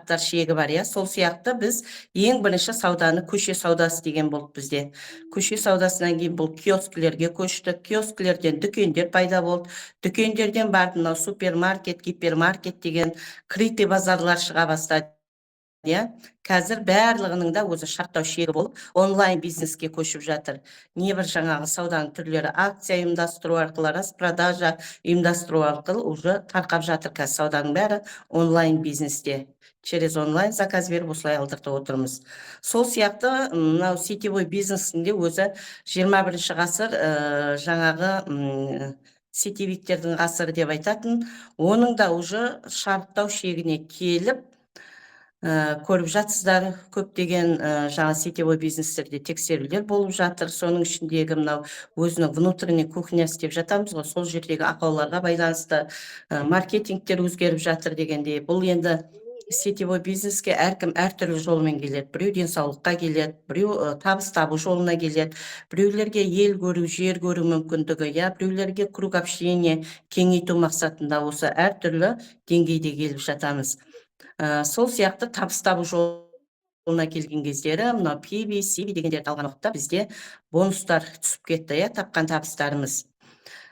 Шарттар шегі бар, иә. Сол сияқты біз ең бірінші сауданы көше саудасы деген болды бізде. Көше саудасынан кейін бұл киоскілерге көшті, киоскілерден дүкендер пайда болды, дүкендерден барып мынау супермаркет, гипермаркет деген крытый базарлар шыға бастады, иә. Қазір барлығының да өзі шарттау шегі болып, онлайн бизнеске көшіп жатыр. Небір жаңағы сауданың түрлері акция ұйымдастыру арқылы, распродажа ұйымдастыру арқылы уже тарқап жатыр. Қазір сауданың бәрі онлайн бизнесте, через онлайн заказ беріп, осылай алдыртып отырмыз. Сол сияқты мынау сетевой бизнестің де өзі 21-ғасыр, жаңағы сетевиктердің ғасыры деп айтатын, оның да уже шарықтау шегіне келіп, көріп жатсыздар, көптеген жаңа сетевой бизнестерде тексерулер болып жатыр. Соның ішіндегі мынау өзінің внутренний кухнясы деп жатамыз ғой, сол жердегі ақауларға байланысты маркетингтер өзгеріп жатыр дегендей. Бұл енді сетевой бизнеске әркім әртүрлі жолмен келеді: біреу денсаулыққа келеді, біреу табыс табу жолына келеді, біреулерге ел көру, жер көру мүмкіндігі, иә, біреулерге круг общения кеңейту мақсатында, осы әртүрлі деңгейде келіп жатамыз. Сол сияқты табыс табу жолына келген кездері мынау PV, CV дегендерді алған уақытта бізде бонустар түсіп кетті, иә, тапқан табыстарымыз.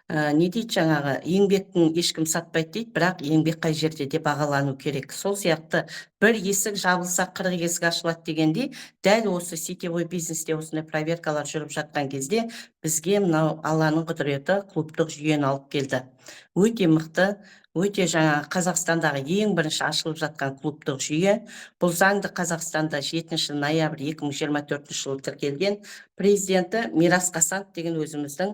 Не дейді, жаңағы еңбектің ешкім сатпайды дейді, бірақ еңбек қай жерде де бағалану керек. Сол сияқты бір есік жабылса, 40 есік ашылады дегендей, дәл осы сетевой бизнесте осындай проверкалар жүріп жатқан кезде бізге мынау Алланың құдіреті клубтық жүйені алып келді. Өте мықты, өте жаңағы Қазақстандағы ең бірінші ашылып жатқан клубтық жүйе. Бұл заңды Қазақстанда 7 ноябрь 2024 жылы тіркелген. Президенті Мирас Қасанов деген өзіміздің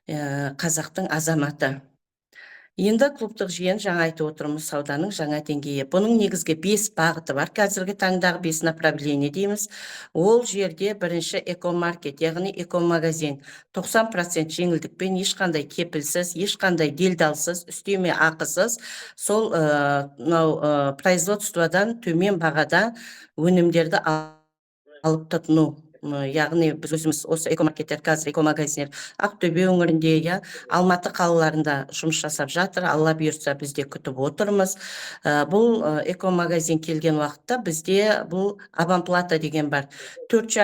қазақтың азаматы. Енді клубтық жүйені жаңа айтып отырмыз, сауданың жаңа деңгейі. Бұның негізгі бес бағыты бар, қазіргі таңдағы бес направление дейміз. Ол жерде бірінші экомаркет, яғни экомагазин, 90% жеңілдікпен, ешқандай кепілсіз, ешқандай делдалсыз, үстеме ақысыз, сол мынау производстводан төмен бағада өнімдерді алып тұтыну. Яғни біз өзіміз осы экомаркеттер, қазір экомагазиндер Ақтөбе өңірінде, иә, Алматы қалаларында жұмыс жасап жатыр. Алла бұйыртса, біз де күтіп отырмыз. Бұл экомагазин келген уақытта бізде бұл абонплата деген бар. 3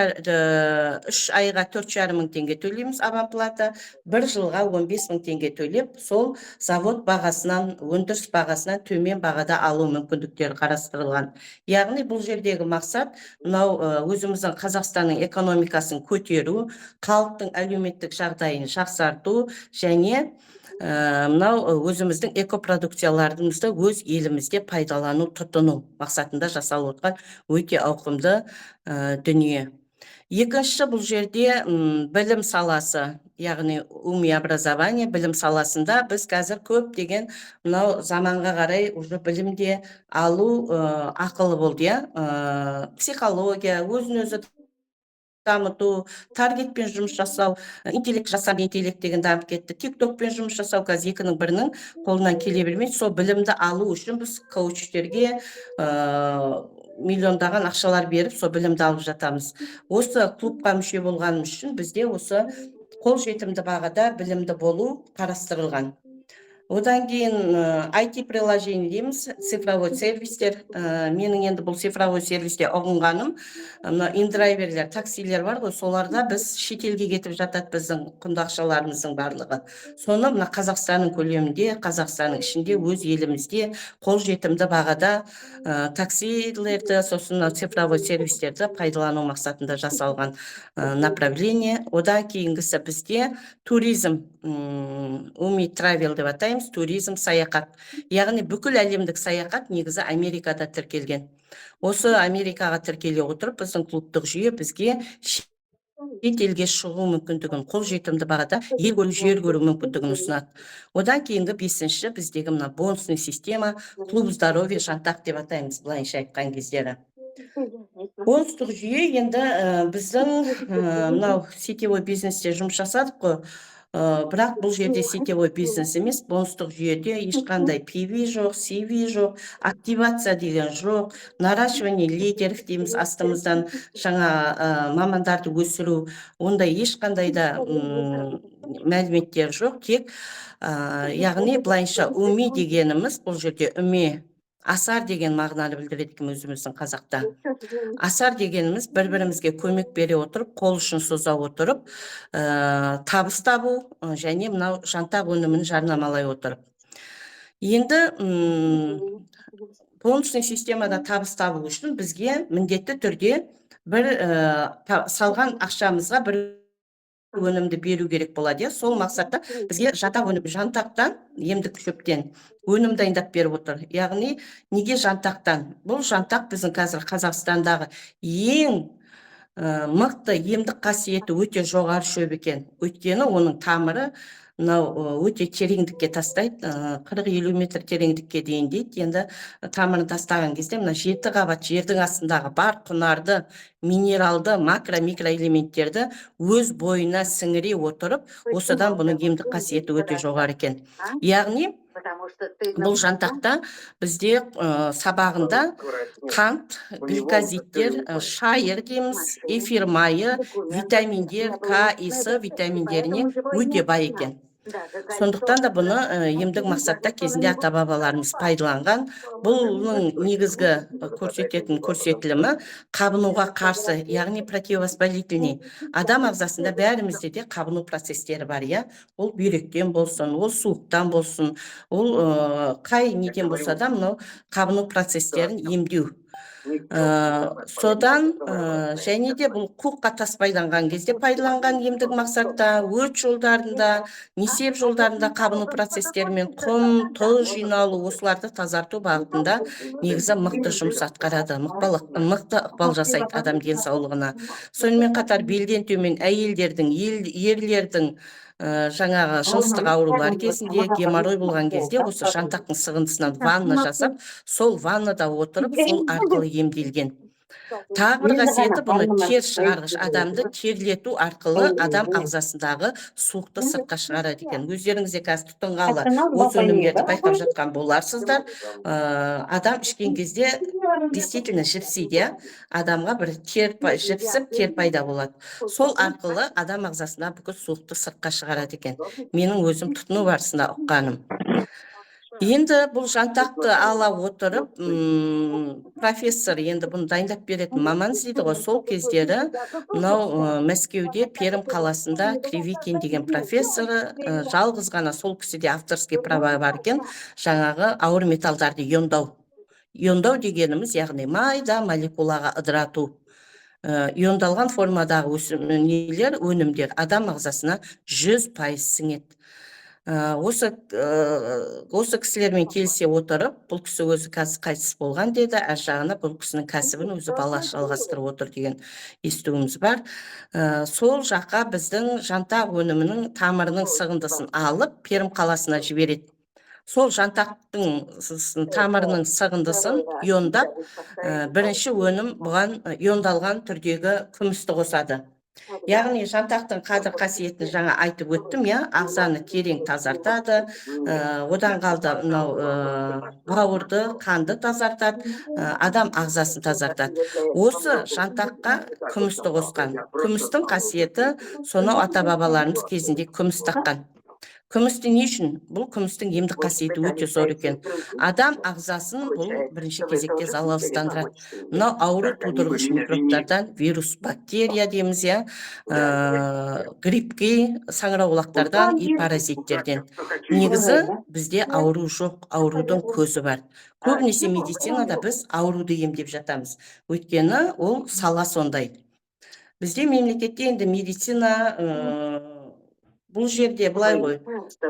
айға 4,5 мың теңге төлейміз абонплата, бір жылға 15 мың теңге төлеп, сол завод бағасынан, өндіріс бағасынан төмен бағада алу мүмкіндіктері қарастырылған. Яғни бұл жердегі мақсат мынау өзіміздің Қазақстанның экономикасын көтеру, халықтың әлеуметтік жағдайын жақсарту және мынау өзіміздің экопродукцияларымызды өз елімізде пайдалану, тұтыну мақсатында жасалып отқан өте ауқымды дүние. Екінші бұл жерде білім саласы, яғни УМИ образование. Білім саласында біз қазір көптеген мынау заманға қарай уже білімде алу ақылы болды, иә. Психология, өзін өзі дамыту, таргетпен жұмыс жасау, интеллект, жасанды интеллект деген дамып кетті, Тик Токпен жұмыс жасау қазір екінің бірінің қолынан келе бермейді. Сол білімді алу үшін біз коучтерге миллиондаған ақшалар беріп, сол білімді алып жатамыз. Осы клубқа мүше болғанымыз үшін бізде осы қолжетімді бағада білімді болу қарастырылған. Одан кейін IT приложение дейміз, цифровой сервистер. Менің енді бұл цифровой сервисте ұғынғаным, мына индрайверлер, таксилер бар ғой, соларда біз шетелге кетіп жатады біздің құнды ақшаларымыздың барлығы. Соны мына Қазақстанның көлемінде, Қазақстанның ішінде, өз елімізде қолжетімді бағада таксилерді, сосын мына цифровой сервистерді пайдалану мақсатында жасалған направление. Одан кейінгісі бізде туризм, УМИ Travel деп атаймыз, туризм, саяхат. Яғни бүкіл әлемдік саяхат негізі Америкада тіркелген. Осы Америкаға тіркеле отырып, біздің клубтық жүйе бізге шетелге шығу мүмкіндігін, қолжетімді бағада ел көру, жер көру мүмкіндігін ұсынады. Одан кейінгі бесінші біздегі мына бонусный система, клуб здоровья Жантақ деп атаймыз былайынша айтқан кездері. Бонустық жүйе енді біздің мынау сетевой бизнесте жұмыс жасадық қой. Бірақ бұл жерде сетевой бизнес емес, бонустық жүйеде ешқандай PV жоқ, CV жоқ, активация деген жоқ, наращивание лидеров дейміз, астымыздан жаңа мамандарды өсіру, ондай ешқандай да мәліметтер жоқ. Тек яғни былайынша УМИ дегеніміз бұл жерде үме Асар деген мағынаны білдіреді екен өзіміздің қазақта. Асар дегеніміз – бір бірімізге көмек бере отырып, қол ұшын соза отырып, табыс табу және мынау жантақ өнімін жарнамалай отырып. Енді бонусный системада табыс табу үшін бізге міндетті түрде бір салған ақшамызға бір өнімді беру керек болады, иә. Сол мақсатта бізге жантақ өнім, жантақтан, емдік шөптен өнім дайындап беріп отыр. Яғни неге жантақтан? Бұл жантақ біздің қазір Қазақстандағы ең мықты, емдік қасиеті өте жоғары шөп екен. Өйткені оның тамыры мынау өте тереңдікке тастайды, 40-50 метр тереңдікке дейін дейді. Енді тамырын тастаған кезде мына жеті қабат жердің астындағы бар құнарды, минералды, макро, микроэлементтерді өз бойына сіңіре отырып, осыдан бұның емдік қасиеті өте жоғары екен. Яғни бұл жантақта бізде сабағында қант, гликозидтер, шайыр дейміз, эфир майы, витаминдер, К и С витаминдеріне өте бай екен. Сондықтан да бұны емдік мақсатта кезінде ата бабаларымыз пайдаланған. Бұның негізгі көрсететін көрсетілімі – қабынуға қарсы, яғни противовоспалительный. Адам ағзасында, бәрімізде де қабыну процестері бар, иә. Ол бүйректен болсын, ол суықтан болсын, ол қай неден болса да, мынау қабыну процестерін емдеу. Содан және де бұл қуыққа тас байланған кезде пайдаланған емдік мақсатта, өт жолдарында, несеп жолдарында қабыну процестерімен, құм, тұз жиналу, осыларды тазарту бағытында негізі мықты жұмыс атқарады, мықты ықпал жасайды адам денсаулығына. Сонымен қатар белден төмен әйелдердің, ерлердің жаңағы жыныстық аурулар кезінде, геморрой болған кезде осы жантақтың сығындысынан ванна жасап, сол ваннада отырып, сол арқылы емделген. Тағы бір Енді ғана қасиеті – бұны ваннама тер шығарғыш, адамды терлету арқылы адам ағзасындағы суықты сыртқа шығарады екен. Өздеріңіз де қазір тұтынғалы осы өнімдерді байқап жатқан боларсыздар. Адам ішкен кезде действительно жіпсиді, иә, адамға бір тер жіпсіп, тер пайда болады. Сол арқылы адам ағзасында бүкіл суықты сыртқа шығарады екен. Менің өзім тұтыну барысында ұққаным. Енді бұл жантақты ала отырып, профессор енді бұны дайындап беретін маман іздейді ғой. Сол кездері мынау Мәскеуде, Пермь қаласында Кривикин деген профессоры, жалғыз ғана сол кісіде авторский права бар екен жаңағы ауыр металдарды иондау. Иондау дегеніміз, яғни майда молекулаға ыдырату. Иондалған формадағы өсім нелер, өнімдер адам ағзасына 100% сіңеді. Осы кісілермен келісе отырып, бұл кісі өзі қазір қайтыс болған деді, әр жағына бұл кісінің кәсібін өзі баласы жалғастырып отыр деген естуіміз бар. Сол жаққа біздің жантақ өнімінің тамырының сығындысын алып, Пермь қаласына жібереді. Сол жантақтың тамырының сығындысын иондап, бірінші өнім бұған иондалған түрдегі күмісті қосады. Яғни жантақтың қадір қасиетін жаңа айтып өттім, иә, ағзаны терең тазартады, одан қалды мынау бауырды, қанды тазартады, адам ағзасын тазартады. Осы жантаққа күмісті қосқан. Күмістің қасиеті сонау ата бабаларымыз кезінде күміс таққан. Күмісті не үшін? Бұл күмістің емдік қасиеті өте зор екен. Адам ағзасын бұл бірінші кезекте залалсыздандырады. Мынау ауру тудырғыш микробтардан, вирус, бактерия дейміз, иә, грибки, саңырауқұлақтардан и паразиттерден. Негізі бізде ауру жоқ, аурудың көзі бар. Көбінесе медицинада біз ауруды емдеп жатамыз. Өйткені ол сала сондай. Бізде мемлекетте енді медицина бұл жерде былай ғой,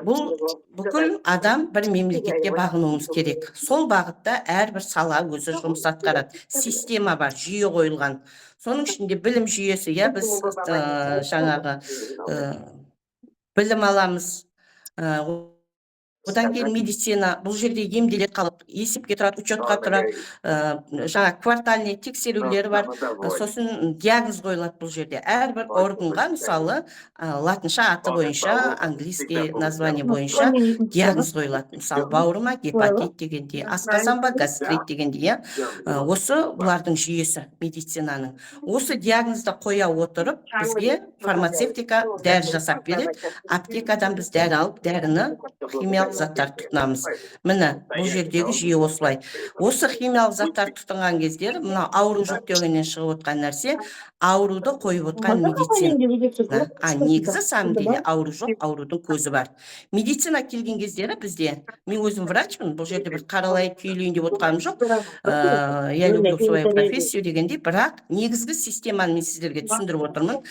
бұл бүкіл адам бір мемлекетке бағынуымыз керек. Сол бағытта әрбір сала өзі жұмыс атқарады. Система бар, жүйе қойылған. Соның ішінде білім жүйесі, иә, біз жаңағы білім аламыз. Одан кейін медицина, бұл жерде емделеді халық, есепке тұрады, учетқа тұрады, жаңа квартальный тексерулер бар, сосын диагноз қойылады бұл жерде. Әрбір органға, мысалы, латынша аты бойынша, английский название бойынша диагноз қойылады. Мысалы, бауырыма гепатит дегенде, асқазан ба гастрит дегенде, иә. Осы бұлардың жүйесі медицинаның. Осы диагнозды қоя отырып, бізге фармацевтика дәрі жасап береді. Аптекадан біз дәрі алып, дәріні химиялық заттар тұтынамыз. Міне, бұл жердегі жүйе осылай. Осы химиялық заттар тұтынған кездері мына ауру жоқ дегеннен шығып отқан нәрсе, ауруды қойып отқан медицина. А негізі, самом деле, ауру жоқ, аурудың көзі бар. Медицина келген кездері бізде, мен өзім врачпын, бұл жерде бір қаралайып, күйлейін деп отқаным жоқ, я люблю свою профессию дегендей, бірақ негізгі системаны мен сіздерге түсіндіріп отырмын.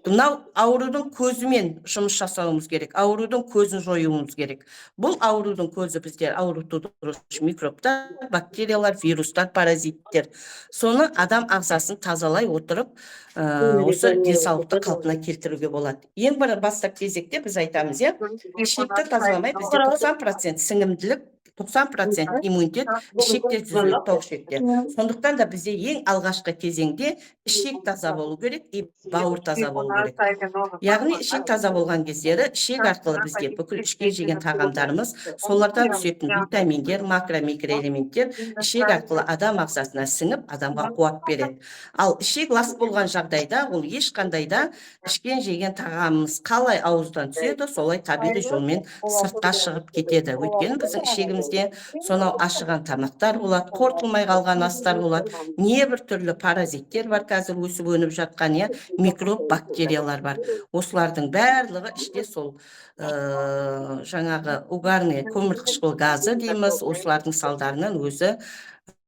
Мынау аурудың көзімен жұмыс жасауымыз керек, аурудың көзін жоюымыз керек. Бұл аурудың көзі бізде ауру тудырушы микробтар, бактериялар, вирустар, паразиттер. Соны адам ағзасын тазалай отырып, осы денсаулықты қалпына келтіруге болады. Ең бір бастап кезекте біз айтамыз, иә, ішекті тазаламай, бізде 90% сіңімділік, 90% иммунитет ішекте түзіледі, тоқ ішекте. Сондықтан да бізде ең алғашқы кезеңде ішек таза болу керек и бауыр таза болу керек. Яғни ішек таза болған кездері ішек арқылы бізде бүкіл ішке жеген тағамдарымыз, солардан түсетін витаминдер, макро, микроэлементтер ішек арқылы адам ағзасына сіңіп, адамға қуат береді. Ал ішек лас болған жағдайда ол ешқандай да ішкен, жеген тағамымыз қалай ауыздан түседі, солай табиғи жолмен сыртқа шығып кетеді. Өйткені біздің ішегімізде сонау ашыған тамақтар болады, қорытылмай қалған астар болады, небір түрлі паразиттер бар қазір өсіп өніп жатқан, иә, микроб, бактериялар бар. Осылардың барлығы іште сол жаңағы угарный, көмірқышқыл газы дейміз, осылардың салдарынан өзі,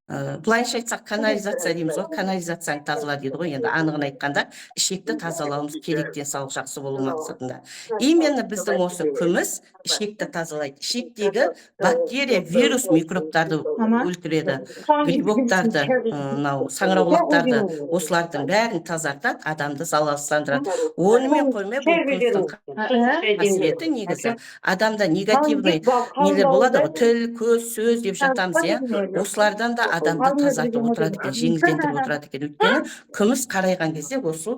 былайынша айтсақ, канализация дейміз ғой, канализацияны тазала дейді ғой. Енді анығын айтқанда, ішекті тазалауымыз керек денсаулық жақсы болу мақсатында. Именно біздің осы күміс ішекті тазалайды, ішектегі бактерия, вирус, микробтарды өлтіреді, грибоктарды, мынау саңырауқұлақтарды, осылардың бәрін тазартады, адамды залалсыздандырады. Онымен қоймай, бұл күмістің қасиеті негізі адамда негативный нелер болады ғой, тіл, көз, сөз деп жатамыз, иә, осылардан да адамды тазартып отырады екен, жеңілдендіріп отырады екен. Өйткені күміс қарайған кезде осы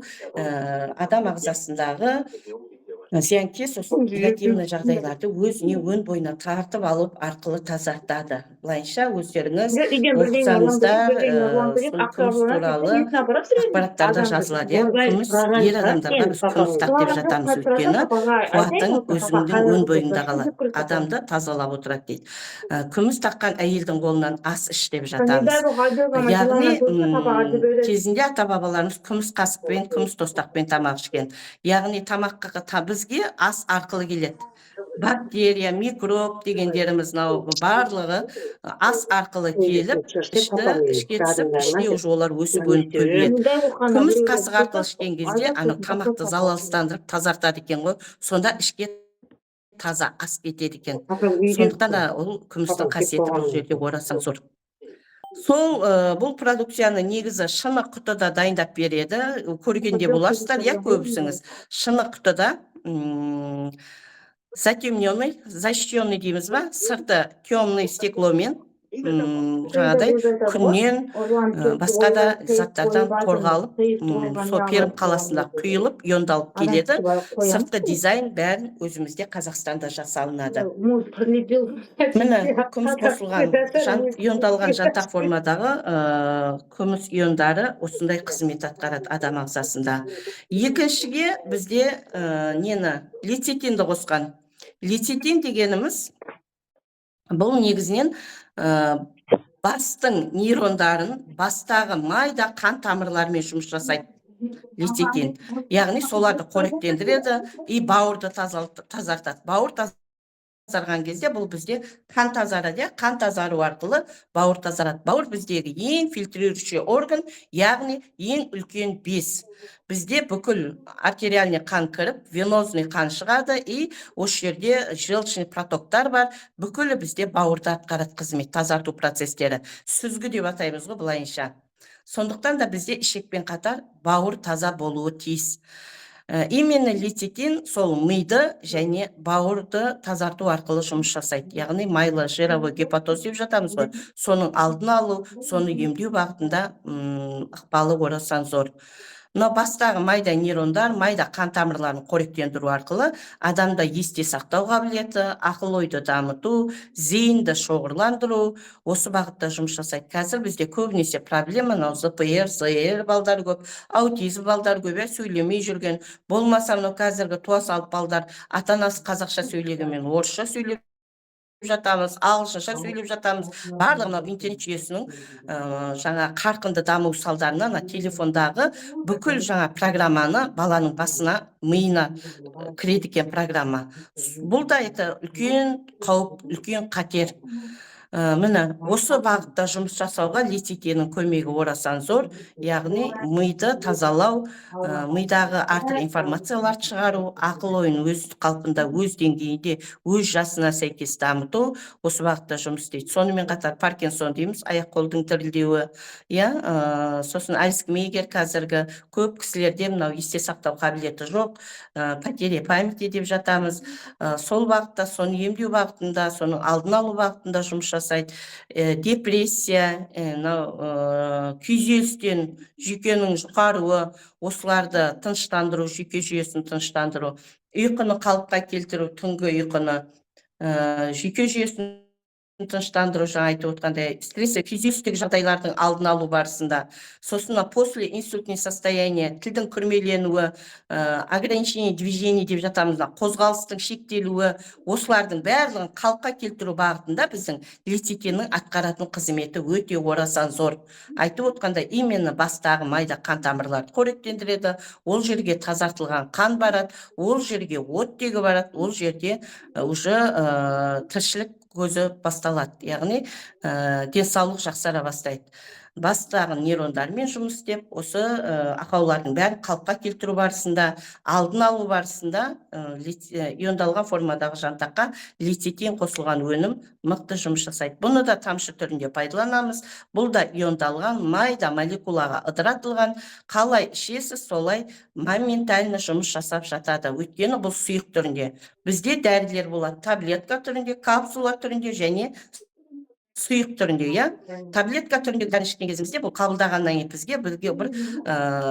адам ағзасындағы зиянкес, осы негативный жағдайларды өзіне, өн бойына тартып алып арқылы тазартады. Былайынша, өздеріңіз оқысаңыздар, сол күміс туралы ақпараттарда жазылады, иә. Күміс, ер адамдарға біз күміс тақ деп жатамыз, өйткені қуатың өзіңнің өн бойыңда қалады, адамды тазалап отырады дейді. Күміс таққан әйелдің қолынан ас іш деп жатамыз. Яғни кезінде ата бабаларымыз күміс қасықпен, күміс тостақпен тамақ ішкен. Яғни тамаққа бізге ас арқылы келеді бактерия, микроб дегендеріміз. Мынау барлығы ас арқылы келіп, ішті, ішке түсіп, іште уже олар өсіп өніп көбейеді. Күміс қасық арқылы ішкен кезде анау тамақты залалсыздандырып, тазартады екен ғой. Сонда ішке таза ас кетеді екен. Сондықтан да ол күмістің қасиеті бұл жерде орасан зор. Сол бұл продукцияны негізі шыны құтыда дайындап береді, көргенде боларсыздар, иә, көбісіңіз. Шыны құтыда, затемненный, защищенный дейміз ба, сырты темный стекломен, жаңағыдай күннен, басқа да заттардан қорғалып, сол Пермь қаласында құйылып, иондалып келеді. Сыртқы дизайн бәрін өзімізде, Қазақстанда жасалынады. Міне, күміс қосылған иондалған жантақ формадағы күміс иондары осындай қызмет атқарады адам ағзасында. Екіншіге бізде нені, лецитинді қосқан. Лецитин дегеніміз бұл негізінен бастың нейрондарын, бастағы майда қан тамырларымен жұмыс жасайды лецитин. Яғни соларды қоректендіреді и бауырды тазартады. Бауыр тазарған кезде бұл бізде қан тазарады, иә. Қан тазару арқылы бауыр тазарады. Бауыр біздегі ең фильтрующий орган, яғни ең үлкен без. Бізде бүкіл артериальный қан кіріп, венозный қан шығады и осы жерде желчный протоктар бар. Бүкілі бізде бауырда атқарады қызмет, тазарту процестері, сүзгі деп атаймыз ғой былайынша. Сондықтан да бізде ішекпен қатар бауыр таза болуы тиіс. Именно лецитин сол миды және бауырды тазарту арқылы жұмыс жасайды. Яғни майлы, жировой гепатоз деп жатамыз ғой, соның алдын алу, соны емдеу бағытында ықпалы орасан зор. Мынау бастағы майда нейрондар, майда қан тамырларын қоректендіру арқылы адамда есте сақтау қабілеті, ақыл ойды дамыту, зейінді шоғырландыру, осы бағытта жұмыс жасайды. Қазір бізде көбінесе проблема мынау ЗПР, ЗР балдар көп, аутизм балдар көп, иә, сөйлемей жүрген. Болмаса мынау қазіргі туа салып балдар ата анасы қазақша сөйлегенмен, орысша сөйлеп жатамыз, ағылшынша сөйлеп жатамыз. Барлығы мынау интернет жүйесінің жаңа қарқынды даму салдарынан мына телефондағы бүкіл жаңа программаны баланың басына, миына кіреді екен программа. Бұл да это үлкен қауіп, үлкен қатер. Міне, осы бағытта жұмыс жасауға лецитиннің көмегі орасан зор, яғни миды тазалау, мидағы артық информацияларды шығару, ақыл ойын өз қалпында, өз деңгейінде, өз жасына сәйкес дамыту, осы бағытта жұмыс істейді. Сонымен қатар Паркинсон дейміз, аяқ қолдың дірілдеуі, иә, сосын Альцгеймер. Қазіргі көп кісілерде мынау есте сақтау қабілеті жоқ, потеря памяти деп жатамыз. Сол бағытта, соны емдеу бағытында, соның алдын алу бағытында жұмыс жасайды. Депрессия, мынау күйзелістен жүйкенің жұқаруы, осыларды тыныштандыру, жүйке жүйесін тыныштандыру, ұйқыны қалыпқа келтіру, түнгі ұйқыны, жүйке жүйесін тыныштандыру, жаңа айтып отқандай, стресс, күйзелістік жағдайлардың алдын алу барысында. Сосын мына послеинсультный состояние, тілдің күрмеленуі, ограничение движений деп жатамыз, мына қозғалыстың шектелуі, осылардың барлығын қалыпқа келтіру бағытында біздің лецитиннің атқаратын қызметі өте орасан зор. Айтып отқандай, именно бастағы майда қан тамырларды қоректендіреді, ол жерге тазартылған қан барады, ол жерге оттегі барады, ол жерде уже тіршілік көзі басталады, яғни денсаулық жақсара бастайды. Бастағы нейрондармен жұмыс істеп, осы ақаулардың бәрін қалыпқа келтіру барысында, алдын алу барысында иондалған формадағы жантаққа лецитин қосылған өнім мықты жұмыс жасайды. Бұны да тамшы түрінде пайдаланамыз. Бұл да иондалған, майда молекулаға ыдыратылған. Қалай ішесіз, солай моментально жұмыс жасап жатады, өйткені бұл сұйық түрінде. Бізде дәрілер болады таблетка түрінде, капсула түрінде және сұйық түрінде, иә. Таблетка түрінде дәрі ішкен кезімізде, бұл қабылдағаннан кейін бізге бір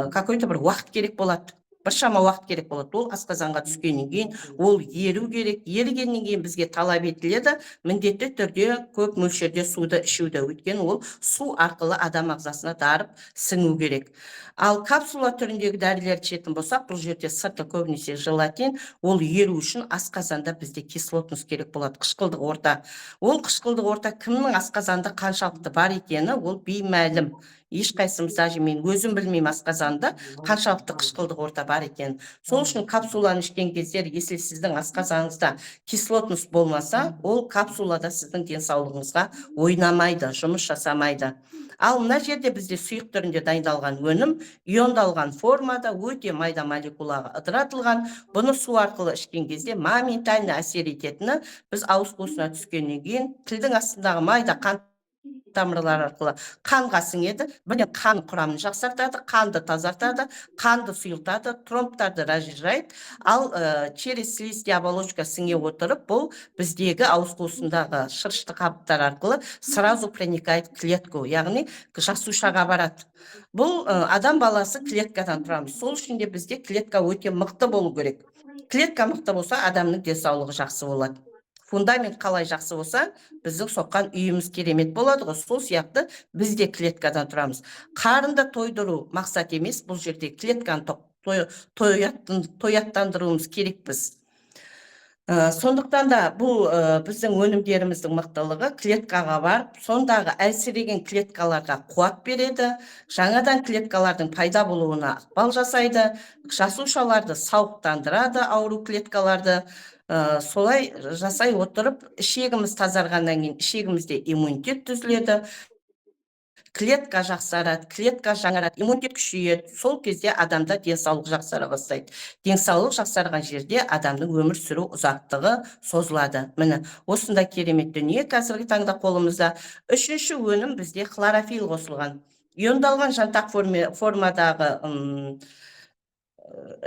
какой-то бір уақыт керек болады, біршама уақыт керек болады. Ол асқазанға түскеннен кейін ол еру керек. Ерігеннен кейін бізге талап етіледі міндетті түрде көп мөлшерде суды ішуді, өйткені ол су арқылы адам ағзасына дарып сіңу керек. Ал капсула түріндегі дәрілерді ішетін болсақ, бұл жерде сырты көбінесе желатин. Ол еру үшін асқазанда бізде кислотность керек болады, қышқылдық орта. Ол қышқылдық орта кімнің асқазанда қаншалықты бар екені, ол беймәлім. Ешқайсымыз, даже мен өзім білмеймін асқазанда қаншалықты қышқылдық орта бар екенін. Сол үшін капсуланы ішкен кездері, если сіздің асқазаныңызда кислотность болмаса, ол капсулада сіздің денсаулығыңызға ойнамайды, жұмыс жасамайды. Ал мына жерде бізде сұйық түрінде дайындалған өнім, иондалған формада, өте майда молекулаға ыдыратылған. Бұны су арқылы ішкен кезде моментально әсер ететіні, біз ауыз қуысына түскеннен кейін тілдің астындағы майда қан тамырлар арқылы қанға сіңеді. Бірден қан құрамын жақсартады, қанды тазартады, қанды сұйылтады, тромбтарды разжижает. Ал через слизистая оболочка сіңе отырып, бұл біздегі ауыз қуысындағы шырышты қабықтар арқылы сразу проникает в клетку, яғни жасушаға барады. Бұл адам баласы клеткадан тұрамыз, сол үшін де бізде клетка өте мықты болу керек. Клетка мықты болса, адамның денсаулығы жақсы болады. Фундамент қалай жақсы болса, біздің соққан үйіміз керемет болады ғой. Сол сияқты біз де клеткадан тұрамыз. Қарынды тойдыру мақсат емес, бұл жерде клетканы тояттандыруымыз керекпіз. Сондықтан да бұл біздің өнімдеріміздің мықтылығы клеткаға барып, сондағы әлсіреген клеткаларға қуат береді, жаңадан клеткалардың пайда болуына ықпал жасайды, жасушаларды сауықтандырады, ауру клеткаларды. Солай жасай отырып, ішегіміз тазарғаннан кейін ішегімізде иммунитет түзіледі, клетка жақсарады, клетка жаңарады, иммунитет күшейеді. Сол кезде адамда денсаулық жақсара бастайды. Денсаулық жақсарған жерде адамның өмір сүру ұзақтығы созылады. Міне, осындай керемет дүние қазіргі таңда қолымызда. Үшінші өнім бізде хлорофилл қосылған иондалған жантақ формадағы,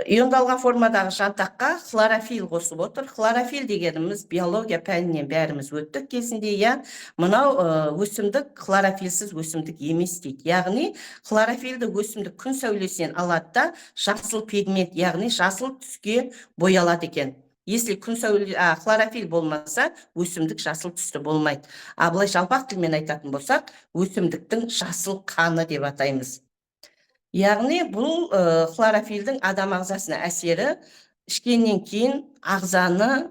иондалған формадағы жантаққа хлорофилл қосып отыр. Хлорофилл дегеніміз, биология пәнінен бәріміз өттік кезінде, иә. Мынау өсімдік хлорофилсіз өсімдік емес дейді. Яғни хлорофиллді өсімдік күн сәулесінен алады да, жасыл пигмент, яғни жасыл түске боялады екен. Если күн сәуле, хлорофилл болмаса, өсімдік жасыл түсті болмайды. А былай жалпақ тілмен айтатын болсақ, өсімдіктің жасыл қаны деп атаймыз. Яғни бұл хлорофиллдің адам ағзасына әсері Ішкеннен кейін ағзаны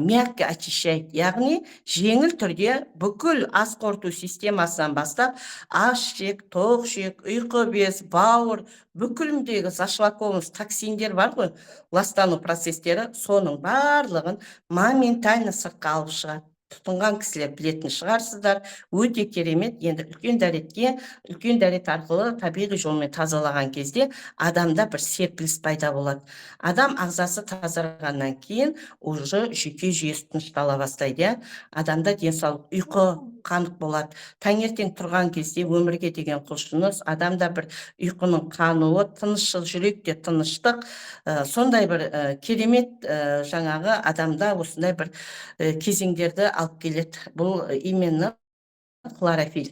мягко очищает, яғни жеңіл түрде бүкіл ас қорыту системасынан бастап аш ішек, тоқ ішек, ұйқы без, бауыр, бүкіліндегі зашлакованность, токсиндер бар ғой, ластану процестері, соның барлығын моментально сыртқа алып шығады. Тұтынған кісілер білетін шығарсыздар, өте керемет. Енді үлкен дәретке, үлкен дәрет арқылы табиғи жолмен тазалаған кезде адамда бір серпіліс пайда болады. Адам ағзасы тазарғаннан кейін уже жүйке жүйесі тыныштала бастайды, иә. Адамда денсаулық, ұйқы қанық болады. Таңертең тұрған кезде өмірге деген құлшыныс, адамда бір ұйқының қануы, тыныштық, жүректе тыныштық, сондай бір керемет, жаңағы адамда осындай бір кезеңдерді алып келеді. Бұл именно хлорофилл.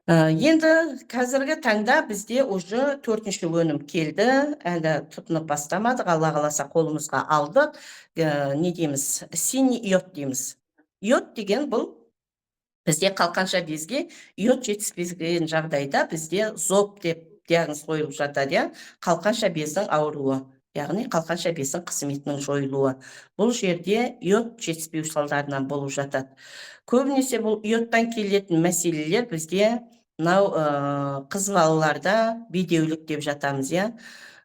Енді қазіргі таңда бізде уже төртінші өнім келді, әлі тұтынып бастамадық, Алла қаласа, қолымызға алдық. Не дейміз? Синий йод дейміз. Йод деген бұл бізде қалқанша безге йод жетіспеген жағдайда бізде зоб деп диагноз қойылып жатады, иә, қалқанша бездің ауруы, яғни қалқанша бездің қызметінің жойылуы. Бұл жерде йод жетіспеу салдарынан болып жатады. Көбінесе бұл йодтан келетін мәселелер бізде мынау қыз балаларда бедеулік деп жатамыз, иә.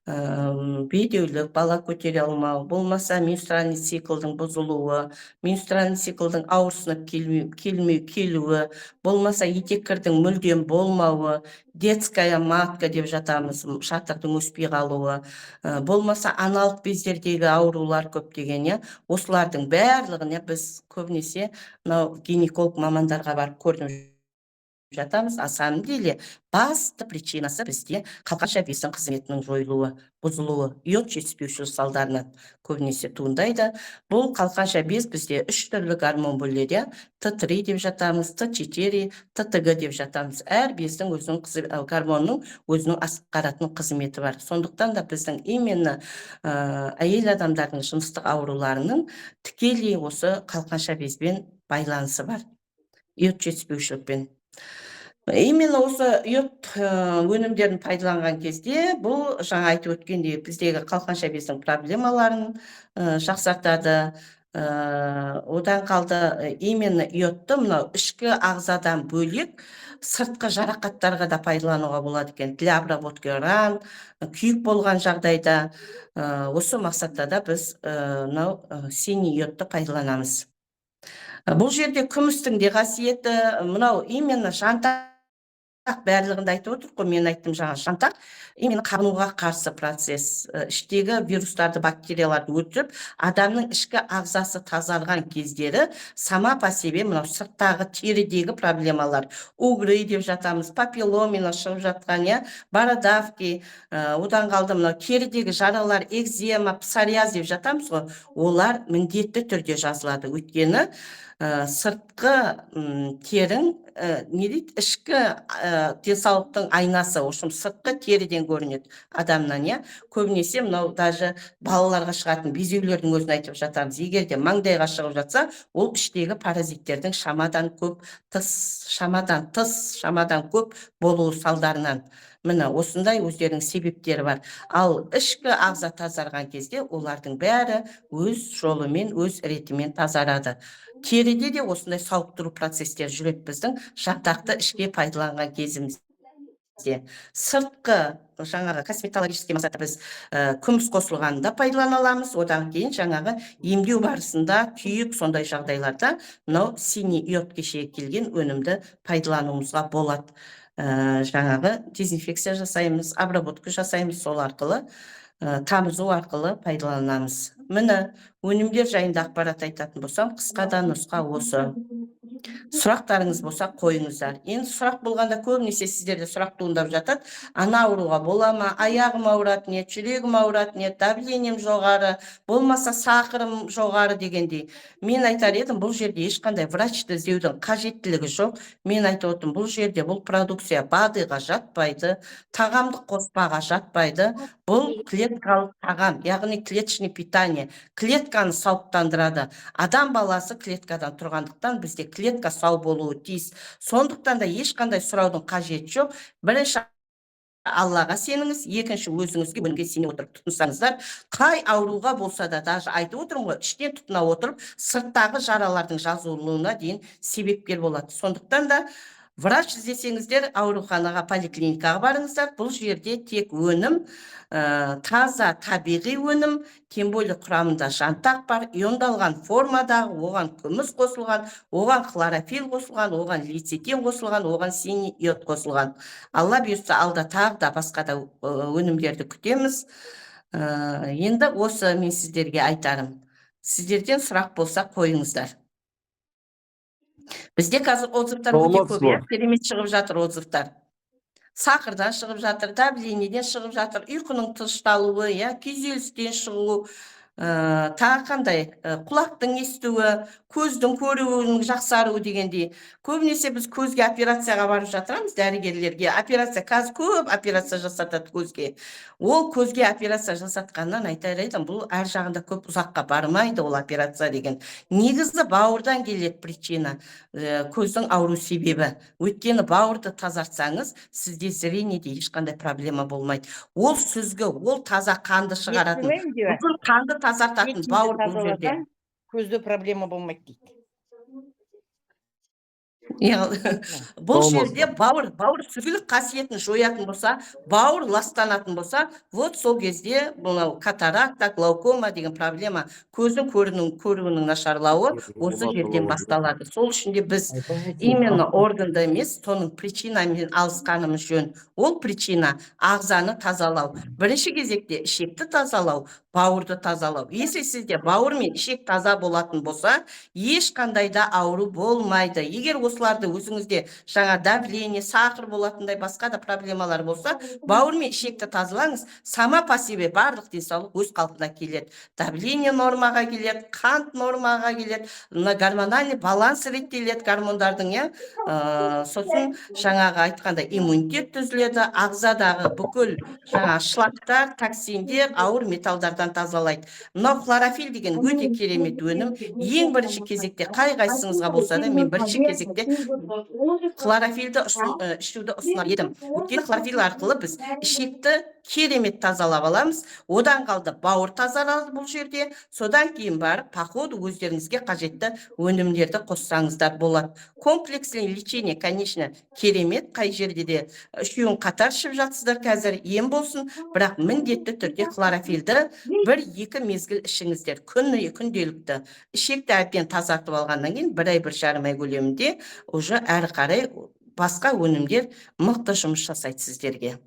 Бедеулік, бала көтере алмау, болмаса менструальный циклдың бұзылуы, менструальный циклдың ауырсынып келмеу келуі, болмаса етеккірдің мүлдем болмауы, детская матка деп жатамыз, жатырдың өспей қалуы, болмаса аналық бездердегі аурулар көптеген, иә. Осылардың барлығына біз көбінесе мынау гинеколог мамандарға барып көрініп жатамыз. На самом деле басты причинасы бізде қалқанша бездің қызметінің жойылуы, бұзылуы, йод жетіспеушілік салдарынан көбінесе туындайды. Бұл қалқанша без бізде үш түрлі гормон бөледі, иә: Т3 деп жатамыз, Т4, ТТГ деп жатамыз. Әр бездің өзінің гормонның өзінің атқаратын қызметі бар. Сондықтан да біздің именно әйел адамдардың жыныстық ауруларының тікелей осы қалқанша безбен байланысы бар, йод жетіспеушілікпен. Именно осы йод өнімдерін пайдаланған кезде бұл жаңа айтып өткендей біздегі қалқанша бездің проблемаларын жақсартады. Одан қалды, именно йодты мынау ішкі ағзадан бөлек сыртқы жарақаттарға да пайдалануға болады екен, для обработки ран, күйік болған жағдайда, осы мақсатта да біз мынау синий йодты пайдаланамыз. Бұл жерде күмістің де қасиеті мынау именно жантақ, барлығында айтып отырмық қой. Мен айттым жаңа, жантақ именно қабынуға қарсы процесс, іштегі вирустарды, бактерияларды өлтіріп, адамның ішкі ағзасы тазарған кездері сама по себе мынау сырттағы терідегі проблемалар, угры деп жатамыз, папилломина шығып жатқан, иә, бородавки, одан қалды мынау терідегі жаралар, экзема, псориаз деп жатамыз ғой, олар міндетті түрде жазылады. Өйткені сыртқы терің, не дейді, ішкі денсаулықтың айнасы, в общем, сыртқы теріден көрінеді адамнан, иә. Көбінесе мынау даже балаларға шығатын безеулердің өзін айтып жатамыз: егер де маңдайға шығып жатса, ол іштегі паразиттердің шамадан көп тыс, шамадан тыс, шамадан көп болуы салдарынан. Міне, осындай өздерінің себептері бар. Ал ішкі ағза тазарған кезде олардың бәрі өз жолымен, өз ретімен тазарады. Теріде де осындай сауықтыру процестері жүреді біздің жантақты ішке пайдаланған кезімізде. Сыртқы жаңағы косметологический мақсатта біз күміс қосылғанын да пайдалана аламыз. Одан кейін жаңағы емдеу барысында күйік, сондай жағдайларда мынау синий йод, кешегі келген өнімді пайдалануымызға болады. Жаңағы дезинфекция жасаймыз, обработка жасаймыз, сол арқылы, тамызу арқылы пайдаланамыз. Міне, өнімдер жайында ақпарат айтатын болсам, қысқа да нұсқа осы. Сұрақтарыңыз болса, қойыңыздар. Енді сұрақ болғанда, көбінесе сіздерде сұрақ туындап жатады: ана ауруға бола ма, аяғым ауыратын еді, жүрегім ауыратын еді, давлением жоғары, болмаса сахарым жоғары дегендей. Мен айтар едім, бұл жерде ешқандай врачты іздеудің қажеттілігі жоқ. Мен айтып отырмын, бұл жерде бұл продукция БАДыға жатпайды, тағамдық қоспаға жатпайды. Бұл клеткалық тағам, яғни клеточный питание, клетканы сауықтандырады. Адам баласы клеткадан тұрғандықтан, бізде клетка сау болуы тиіс. Сондықтан да ешқандай сұраудың қажеті жоқ. Бірінші Аллаға сеніңіз, екінші өзіңізге, өнімге сене отырып тұтынсаңыздар, қай ауруға болса да, даже айтып отырмын ғой, іштен тұтына отырып, сырттағы жаралардың жазылуына дейін себепкер болады. Сондықтан да врач іздесеңіздер, ауруханаға, поликлиникаға барыңыздар. Бұл жерде тек өнім, таза табиғи өнім, тем более құрамында жантақ бар, иондалған формадағы, оған күміс қосылған, оған хлорофилл қосылған, оған лецитин қосылған, оған синий йод қосылған. Алла бұйыртса, алда тағы да басқа да өнімдерді күтеміз. Енді осы мен сіздерге айтарым. Сіздерден сұрақ болса, қойыңыздар. Бізде қазір отзывтар өте Саламатсыз көп, ба? иә, керемет шығып жатыр отзывтар. Сахардан шығып жатыр, давлениеден шығып жатыр, ұйқының тынышталуы, иә, күйзелістен шығу, тағы қандай, құлақтың естуі, көздің көруінің жақсаруы дегендей. Көбінесе біз көзге операцияға барып жатырамыз дәрігерлерге. Операция, қазір көп операция жасатады көзге. Ол көзге операция жасатқаннан, айтар едім, бұл әр жағында көп ұзаққа бармайды ол операция деген. Негізі бауырдан келеді причина, көздің ауру себебі. Өйткені бауырды тазартсаңыз, сізде зрениеде ешқандай проблема болмайды. Ол сүзгі, ол таза қанды шығаратын, Естімеймін. бүкіл қанды тазартатын Етіңді бауыр бұл жерде. тазаласаң, көзде проблема болмайды дейді. Иә, бұл Болмас. жерде бауыр сүзгілік қасиетін жоятын болса, бауыр ластанатын болса, вот сол кезде мынау катаракта, глаукома деген проблема, көздің көруінің нашарлауы осы жерден басталады. Сол үшін де біз именно органда емес, соның причинамен алысқанымыз жөн. Ол причина — ағзаны тазалау. Бірінші кезекте ішекті тазалау, бауырды тазалау. Если сізде бауыр мен ішек таза болатын болса, ешқандай да ауру болмайды. Егер осыларды өзіңізде жаңа давление, сахар болатындай басқа да проблемалар болса, бауыр мен ішекті тазалаңыз, сама по себе барлық денсаулық өз қалпына келеді. Давление нормаға келеді, қант нормаға келеді, мына гормональный баланс реттеледі гормондардың, иә. Сосын жаңағы айтқандай иммунитет түзіледі, ағзадағы бүкіл жаңа шлактар, токсиндер, ауыр металдардан тазалайды. Мынау хлорофилл деген өте керемет өнім. Ең бірінші кезекте қай қайсыңызға болса да, мен бірінші кезекте хлорофиллді ішуді ұсынар едім. Өйткені хлорофилл арқылы біз ішекті керемет тазалап аламыз. Одан қалды бауыр тазарады бұл жерде. Содан кейін барып по ходу өздеріңізге қажетті өнімдерді қоссаңыздар болады. Комплексный лечение, конечно, керемет. Қай жерде де үшеуін қатар ішіп жатсыздар қазір, ем болсын, бірақ міндетті түрде хлорофиллді бір екі мезгіл ішіңіздер күні, күнделікті. Ішекті әбден тазартып алғаннан кейін бір ай, 1,5 ай көлемінде уже әрі қарай басқа өнімдер мықты жұмыс жасайды сіздерге.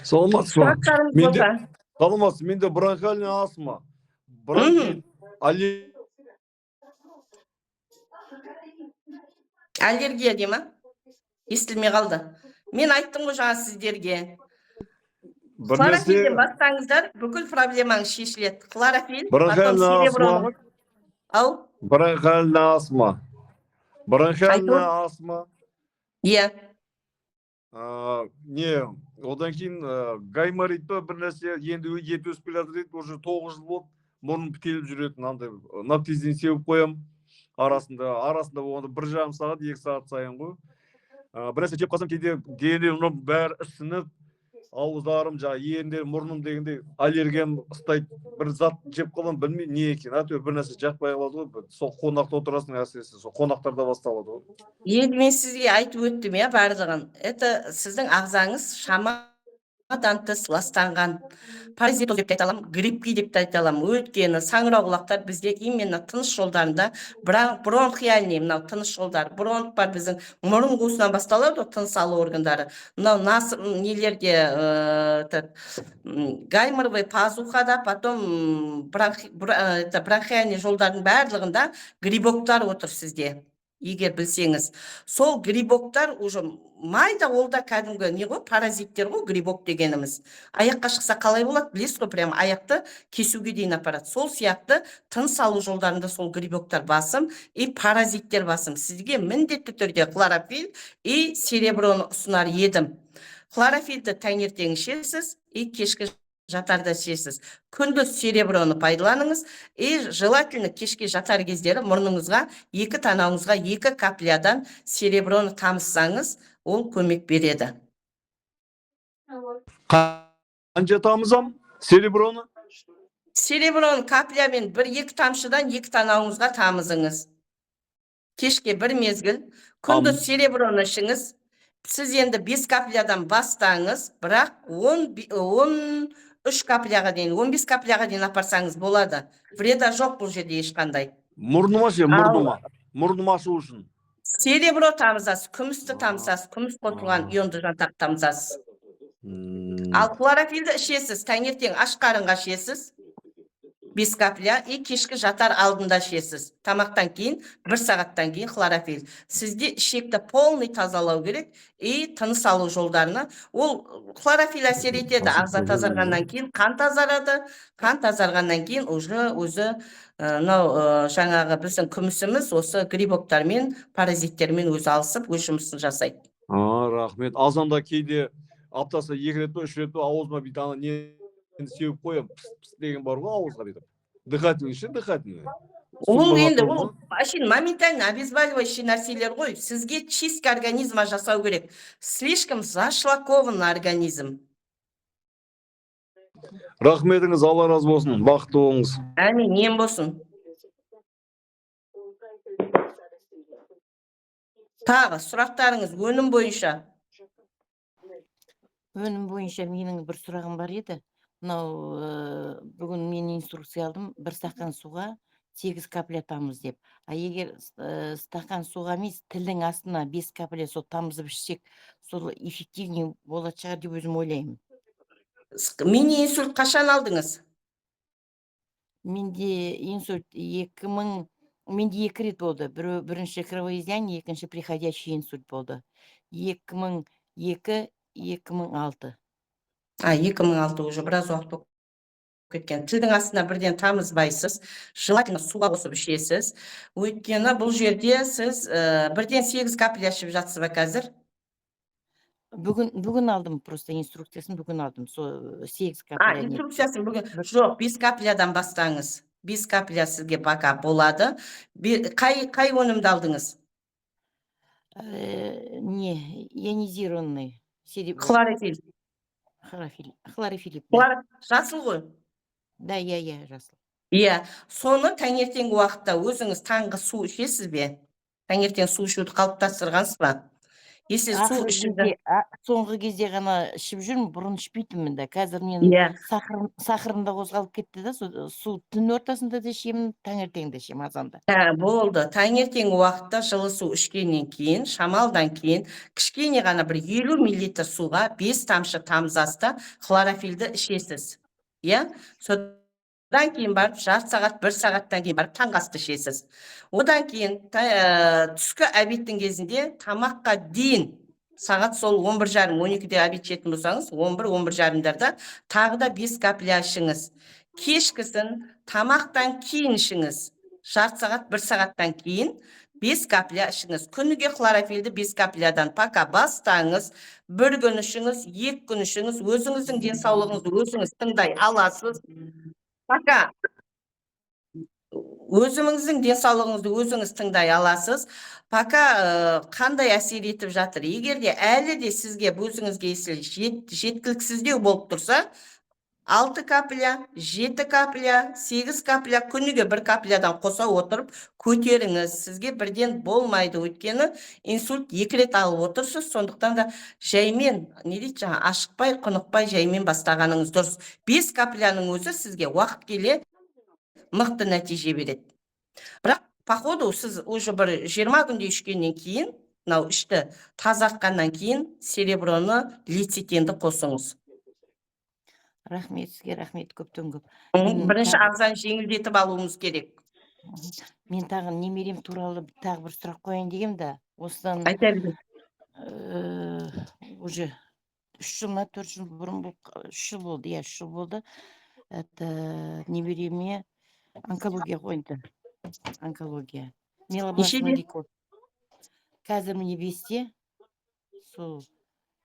Саламатсыз ба? Сұрақтарыңыз болса. Саламатсыз, менде бронхиальный астма, бронхит, Аллергия дей ма? Естілмей қалды. Мен айттым ғой жаңа сіздерге. Бір нәрсе. Хлорофиллден бастаңыздар, бүкіл проблемаңыз шешіледі. Хлорофилл, потом Бронхиальный сереброны астма. Ау. Бронхиальный астма, бронхиальная астма. Не, одан кейін гайморит па, бір нәрсе, енді ет өсіп келе жатыр дейді. Уже 9 жыл болды мұрным бітеліп жүретін, андай нафтизин сеуіп қоямын арасында арасында болғанда 1,5 сағат, 2 сағат сайын ғой. Бір нәрсе жеп қалсам, кейде дене мынау бәрі ісініп, ауыздарым, жаңағы еріндерім, мұрным дегендей, аллергиям ұстайды. Бір зат жеп қаламын, білмеймін не екенін, әйтеуір бір нәрсе жақпай қалады ғой. Сол қонақта отырасың, әсіресе сол қонақтарда басталады ғой. Енді мен сізге айтып өттім, иә, барлығын. Это сіздің ағзаңыз шамадан тыс ластанған. Паразитоз деп те айта аламын, грибки деп те айта аламын. Өйткені саңырауқұлақтар бізде именно тыныс жолдарында, бронхиальный, мынау тыныс жолдары, бронх бар, біздің мұрын қуысынан басталады ғой тыныс алу органдары. Мынау нас нелерде, этот, гайморовый пазухада, потом это, бронхиальный жолдардың барлығында грибоктар отыр сізде. Егер білсеңіз, сол грибоктар уже майда, ол да кәдімгі не ғой, паразиттер ғой грибок дегеніміз. Аяққа шықса қалай болады, білесіз ғой, прям аяқты кесуге дейін апарады. Сол сияқты тыныс алу жолдарында сол грибоктар басым и паразиттер басым. Сізге міндетті түрде хлорофилл и сереброны ұсынар едім. Хлорофиллді таңертең ішесіз и кешкі жатарда ішесіз. Күндіз сереброны пайдаланыңыз и желательно кешке жатар кездері мұрныңызға, екі танауыңызға екі каплядан сереброны тамызсаңыз, ол көмек береді. Қанша тамызам сереброны? Сереброны каплямен бір екі тамшыдан екі танауыңызға тамызыңыз. Кешке бір мезгіл. Күндіз сереброны ішіңіз. Сіз енді 5 каплядан бастаңыз, бірақ 13 капляға дейін, 15 капляға дейін апарсаңыз болады. Вреда жоқ бұл жерде ешқандай. Мұрныма ше, Ал- мұрныма. Мұрным ашу үшін. Серебро тамызасыз, күмісті тамызасыз, күміс қосылған ионды жантақ тамызасыз. Ал хлорофиллді ішесіз, таңертең аш қарынға ішесіз. 5 капля и кешкі жатар алдында ішесіз. Тамақтан кейін, бір сағаттан кейін хлорофилл. Сізде ішекті полный тазалау керек и тыныс алу жолдарына. Ол хлорофилл әсер етеді. Ағза тазарғаннан кейін қан тазарады. Қан тазарғаннан кейін уже өзі мынау жаңағы біздің күмісіміз осы грибоктармен, паразиттермен өзі алысып, өз жұмысын жасайды. А, рахмет. Азанда кейде аптасына екі рет па, үш рет па аузыма бүйтіп ана нені сеуіп қоямын. Пыс пыс деген бар ғой ауызға бүйтіп. Дыхательный ше, дыхательный. Ол Суға енді батырып ол ма? вообще моментально обезболивающий нәрселер ғой. Сізге чистка организма жасау керек. Слишком зашлакован организм. Рахметіңіз, Алла разы болсын. Бақытты болыңыз. Әмин, ем болсын. Тағы сұрақтарыңыз өнім бойынша. Өнім бойынша менің бір сұрағым бар еді. Мынау бүгін мен инструкция алдым, бір стақан суға 8 капля тамыз деп. А егер стақан суға емес, тілдің астына 5 капля сол тамызып ішсек, сол эффективнее болатын шығар деп өзім ойлаймын. Мини инсульт қашан алдыңыз? Менде инсульт 2000, менде екі рет болды. Біреу бірінші кровоизлияние, екінші приходящий инсульт болды. 2002, 2006. А, 2006, уже біраз уақыт болып кеткен. Тілдің астына бірден тамызбайсыз, желательно суға қосып ішесіз. Өйткені бұл жерде сіз бірден 8 капля ішіп жатсыз ба қазір? Бүгін алдым просто инструкциясын, бүгін алдым. Сол 8 А, капля не. инструкциясын бүгін. Жоқ, 5 каплядан бастаңыз. 5 капля сізге пока болады. Қай өнімді алдыңыз? Не, ионизированный. Хлорофилл. Хлорофилл. Хлорофилл. Да, Жасыл ғой. Да, иә, жасыл. Иә, соны таңертеңгі уақытта өзіңіз таңғы су ішесіз бе? Таңертең су ішуді қалыптастырғансыз ба? Если су Ақырғы ішуді кезде, соңғы кезде ғана ішіп жүрмін, бұрын ішпейтінмін да. Қазір мен сахарым да қозғалып кетті да, су түн ортасында да ішемін, таңертең де ішемін азанда. Ә, болды. Таңертеңгі уақытта жылы су ішкеннен кейін, шамалдан кейін кішкене ғана бір 50 миллилитр суға 5 тамшы тамызасыз да хлорофиллді ішесіз. Иә? Содан кейін барып жарты сағат, бір сағаттан кейін барып таңғы асты ішесіз. Одан кейін түскі обедтің кезінде тамаққа дейін сағат сол 11:30, 12-де обед ішетін болсаңыз, 11, 11:30-дарда тағы да 5 капля ішіңіз. Кешкісін тамақтан кейін ішіңіз. Жарты сағат, бір сағаттан кейін 5 капля ішіңіз. Күніге хлорофиллді 5 каплядан пока бастаңыз. Бір күн ішіңіз, екі күн ішіңіз, өзіңіздің денсаулығыңызды өзіңіз тыңдай аласыз. Пока өзіңіздің денсаулығыңызды өзіңіз тыңдай аласыз. Пока қандай әсер етіп жатыр. Егер де әлі де сізге өзіңізге если жеткіліксіздеу болып тұрса, 6 капля, 7 капля, 8 капля, күніге бір каплядан қоса отырып көтеріңіз. Сізге бірден болмайды, өйткені инсульт екі рет алып отырсыз, сондықтан да жаймен, не дейді жаңа, ашықпай, құнықпай жаймен бастағаныңыз дұрыс. 5 капляның өзі сізге уақыт келе мықты нәтиже береді. Бірақ походу сіз уже бір 20 күндей ішкеннен кейін, мынау ішті тазартқаннан кейін сереброны, лецитинді қосыңыз. Рахмет сізге, рахмет көптен көп. Бірінші ағзаны жеңілдетіп алуымыз керек. Мен тағы немерем туралы тағы бір сұрақ қояйын дегем да. Осыдан Айта беріңіз. Уже 3 жыл ма, 4 жыл бұрын болып, 3 жыл болды, иә, 3 жыл болды. Это немереме онкология қойды. Онкология. Миелобластный Нешеде? лейкоз. Қазір міне 5-те, сол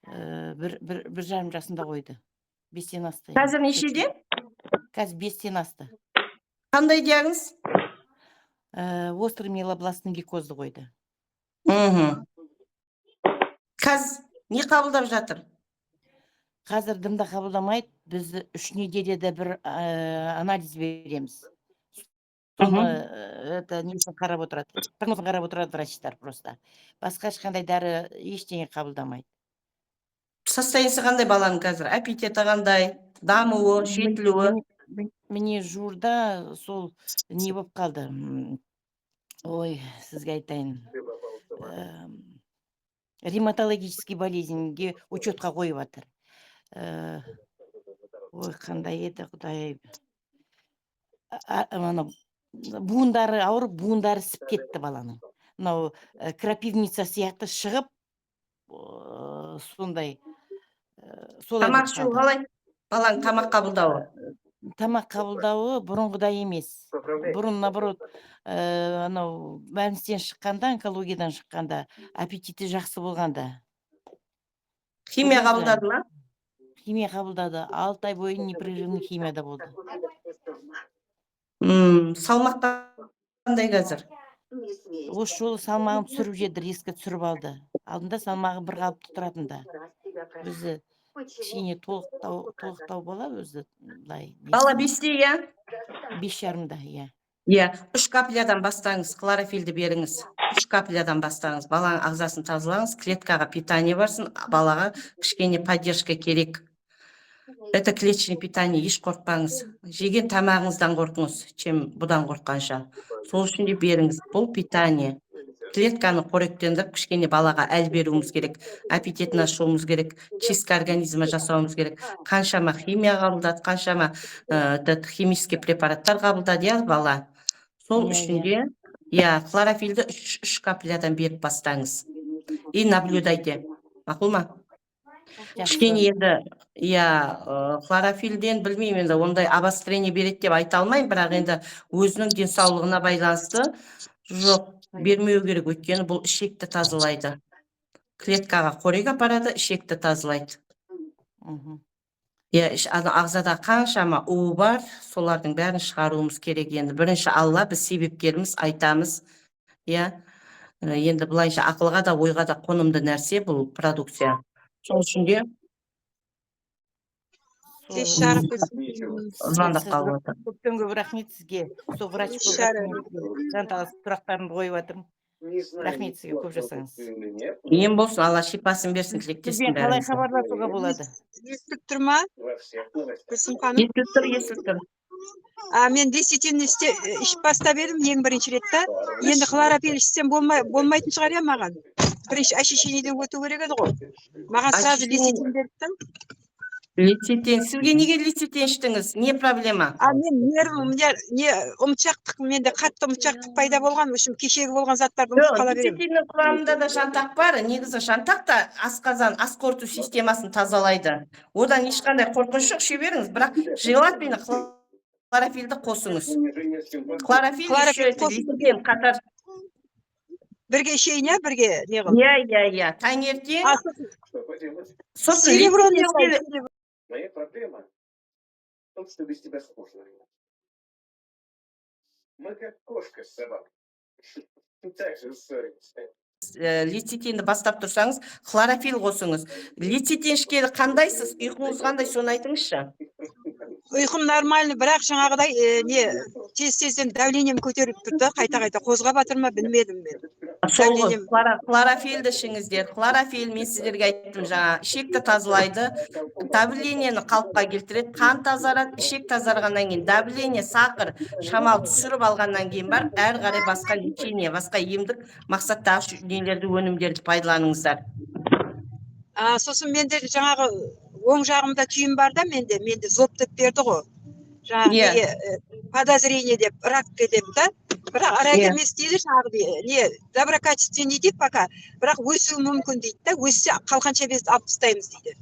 1,5 жасында қойды. 5-тен асты енді. Қазір нешеде? Қазір 5-тен асты. Қандай диагноз? Острый миелобластный лейкозды қойды. Қазір не қабылдап жатыр? Қазір дымда қабылдамайды. Біз 3 неделяда бір анализ береміз. Соны это несін қарап отырады, прогнозын қарап отырады врачтар просто. Басқа ешқандай дәрі, ештеңе қабылдамайды. Состояниесі қандай баланың қазір? Аппетиті қандай, дамуы, жетілуі? Міне, жуырда сол не болып қалды, ой, сізге айтайын, ревматологический болезньге учетқа қойып жатыр. Ой, қандай еді, құдай, анау буындары ауырып, буындары ісіп кетті баланың. Мынау крапивница сияқты шығып, сондай, солай Тамақ болып ішу қалды. қалай, баланың тамақ қабылдауы? Тамақ қабылдауы бұрынғыдай емес. Бұрын, наоборот, анау больництен шыққанда, онкологиядан шыққанда аппетиті жақсы болғанда. Химия Көрдіңіз бе? қабылдады ма? Химия қабылдады, 6 ай бойы непрерывный химияда болды. Салмақ қандай қазір? Осы жолы салмағын түсіріп жеді, резко түсіріп алды. Алдында салмағы бір қалыпты тұратын да. Өзі кішкене толықтау бала өзі былай. Бала Несі, 5-те, иә? 5,5-да, иә. Иә, 3 каплядан бастаңыз, хлорофиллді беріңіз. 3 каплядан бастаңыз. Баланың ағзасын тазалаңыз, клеткаға питание барсын, балаға кішкене поддержка керек. Это клеточный питание, еш қорықпаңыз. Жеген тамағыңыздан қорқыңыз, чем бұдан қорыққанша. Сол үшін де беріңіз. Бұл питание. Клетканы қоректендіріп, кішкене балаға әл беруіміз керек, аппетитін ашуымыз керек, чистка организма жасауымыз керек. Қаншама химия қабылдады, қаншама этот химический препараттар қабылдады, иә, бала. Сол Иә, үшін иә. де, иә, хлорофиллді 3 каплядан беріп бастаңыз. И наблюдайте. Мақұл ма? Жақсы. Кішкене енді, иә, хлорофиллден білмеймін енді, ондай обострение береді деп айта алмаймын, бірақ енді өзінің денсаулығына байланысты жоқ, бермеу керек, өйткені бұл ішекті тазалайды. Клеткаға қорек апарады, ішекті тазалайды. Иә, ана ағзада қаншама уы бар, солардың бәрін шығаруымыз керек енді. Бірінші Алла, біз себепкерміз, айтамыз. Иә. Енді былайша ақылға да, ойға да қонымды нәрсе бұл продукция. Сол үшін де Сол Кеш жарық болсын. Звондап Сіз қалып отыр. Көптен көп рахмет сізге. Сол врач Кеш болып жарық. жатырмын, жанталасып сұрақтарымды қойып жатырмын. Рахмет сізге, көп жасаңыз. Ем болсын, Алла шипасын берсін, тілектеспін Сізбен қалай бәрімізге. хабарласуға болады? Естіліп тұр ма, Гүлсім ханым? Естіліп тұр, естіліп тұр. А мен лецитин ішіп бастап едім ең бірінші рет та. Енді хлорофилл ішсем болмайтын шығар, иә, маған? Бірінші очищениеден өту керек еді ғой. Маған сразу лецитин берді да. Лецитин. Сізге неге лецитин іштіңіз? Не проблема? А мен нервім, у меня не ұмытшақтық, менде қатты ұмытшақтық пайда болған, в общем, кешегі болған заттарды ұмытып Жоқ, қала беремін. Лецитиннің құрамында да жантақ бар. Негізі жантақ та асқазан, ас қорыту системасын тазалайды. Одан ешқандай қорқыныш жоқ, іше беріңіз, бірақ желательно хлорофиллді қосыңыз. Хлорофилл Хлорофилл еще это қосып- лецитин қатар. Бірге ішейін, иә, бірге не қылып. Иә. Таңертең А сосын серебро не лецитин қылайын, серебро? Моя проблема в том, что без тебя скучно. Мы как кошка с собакой. Так же ссоримся. Лецитинді бастап тұрсаңыз, хлорофилл қосыңыз. Лецитин ішкелі қандайсыз, ұйқыңыз қандай, соны айтыңызшы. Ұйқым нормальный, бірақ жаңағыдай не тез тезден давлением көтеріліп тұр да, қайта қайта қозғап жатыр ма, білмедім мен. Сол ғой, Давлением. Хлорофиллді ішіңіздер. Хлорофилл, мен сіздерге айттым жаңа, ішекті тазалайды, давлениені қалыпқа келтіреді, қан тазарады, ішек тазарғаннан кейін давление, сахар шамалы түсіріп алғаннан кейін барып, әрі қарай басқа лечение, басқа емдік мақсаттағы нелерді, өнімдерді пайдаланыңыздар. А, сосын менде жаңағы оң жағымда түйін бар да, менде зоб деп берді ғой. Жаңағы неге, подозрение деп, рак деп та. Бірақ рак емес дейді жаңағы, не доброкачественный дейді пока, бірақ өсуі мүмкін дейді да, өссе, қалқанша безді алып тастаймыз дейді.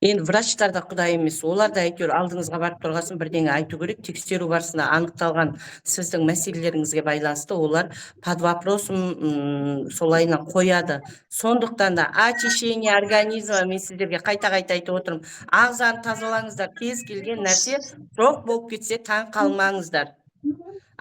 Енді врачтар да құдай емес, олар да әйтеуір алдыңызға барып тұрғасын бірдеңе айту керек. Тексеру барысында анықталған сіздің мәселелеріңізге байланысты олар под вопросом солайынан қояды. Сондықтан да очищение организма, мен сіздерге қайта қайта айтып отырмын, ағзаны тазалаңыздар. Кез келген нәрсе жоқ болып кетсе, таң қалмаңыздар.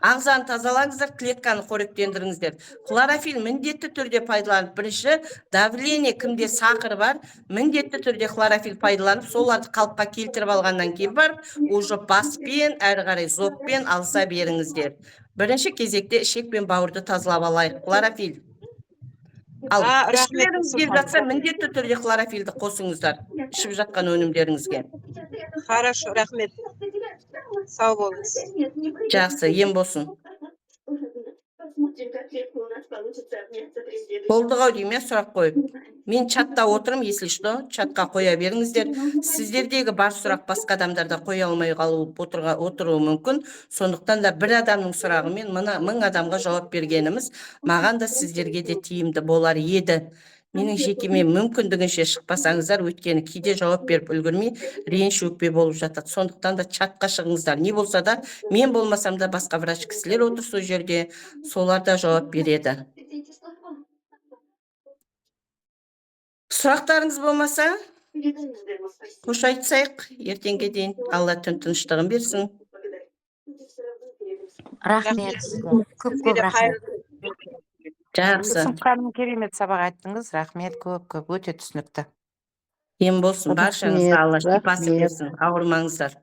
Ағзаны тазалаңыздар, клетканы қоректендіріңіздер. Хлорофилл міндетті түрде пайдаланып, бірінші давление, кімде сахар бар, міндетті түрде хлорофилл пайдаланып, соларды қалыпқа келтіріп алғаннан кейін барып, уже баспен, әрі қарай зобпен алыса беріңіздер. Бірінші кезекте ішек пен бауырды тазалап алайық. Хлорофилл. Ал А, рахмет, ішкілеріңіз келіп Сұлтан. жатса, міндетті түрде хлорофиллді қосыңыздар ішіп жатқан өнімдеріңізге. Хорошо, рахмет. Сау болыңыз. Жақсы, ем болсын. Посмотрим, как легко у нас получится обняться при следующем. Болды ғой деймін, иә, сұрақ қойып. Мен чатта отырмын, если что, чатқа қоя беріңіздер. Сіздердегі бар сұрақ басқа адамдар да қоя алмай қалып отыруы мүмкін. Сондықтан да бір адамның сұрағымен мына мың адамға жауап бергеніміз маған да, сіздерге де тиімді болар еді. Менің жекеме мүмкіндігінше шықпасаңыздар, өйткені кейде жауап беріп үлгермей, реніш, өкпе болып жатады. Сондықтан да чатқа шығыңыздар. Не болса да, мен болмасам да, басқа врач кісілер отыр сол жерде, солар да жауап береді. Эти слова. Сұрақтарыңыз болмаса, Передай ему спасибо. қош айтсайық. Ертеңге дейін Алла түн тыныштығын берсін. Благодарю. Ты всё равно передашь. Рахмет сізге көп. Сізге Көп де рахмет. қайырлы. Жақсы. Гүлсім ханым, керемет сабақ айттыңыз, рахмет көп көп, өте түсінікті. Ем болсын баршаңызға, Алла шипасын Рахмет. берсін, ауырмаңыздар.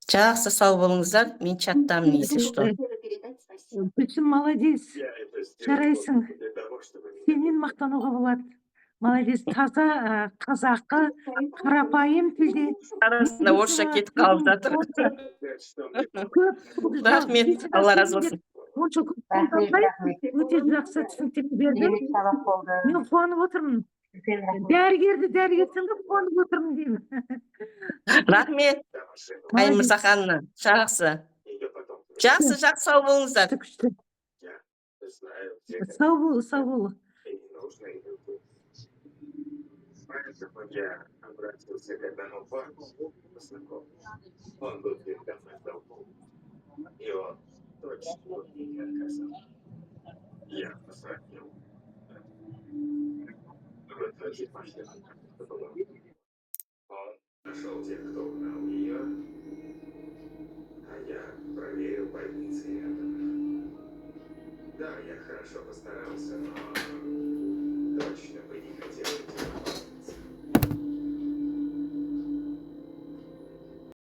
Жақсы, сау болыңыздар. Мен чаттамын, если что. Передать спасибо. Гүлсім, молодец, жарайсың. Сенен мақтануға болады. Молодец, таза қазақы қарапайым тілде. Арасында орысша кетіп қалып жатыр. Көп. Рахмет, Алла разы болсын. Онша көп Рахмет. қолданбай, Рахмет. өте жақсы түсініктеме бердің. Керемет сабақ болды. Мен қуанып отырмын. Үлкен рахмет. Дәрігерді дәрігерсің деп қуанып отырмын деймін. Рахмет, Айым Молодец. Мырзаханова. Жақсы, жақсы, жақсы, сау болыңыздар. Күшті, күшті. Сау бол, сау бол. Я обратился к одному парню, знакомому. Он был передо мной в долгу. И он точно мне не отказал. Я позвонил. В итоге машина как-то была. Он нашел тех, кто угнал ее, а я проверил больницы рядом. Да, я хорошо постарался, но точно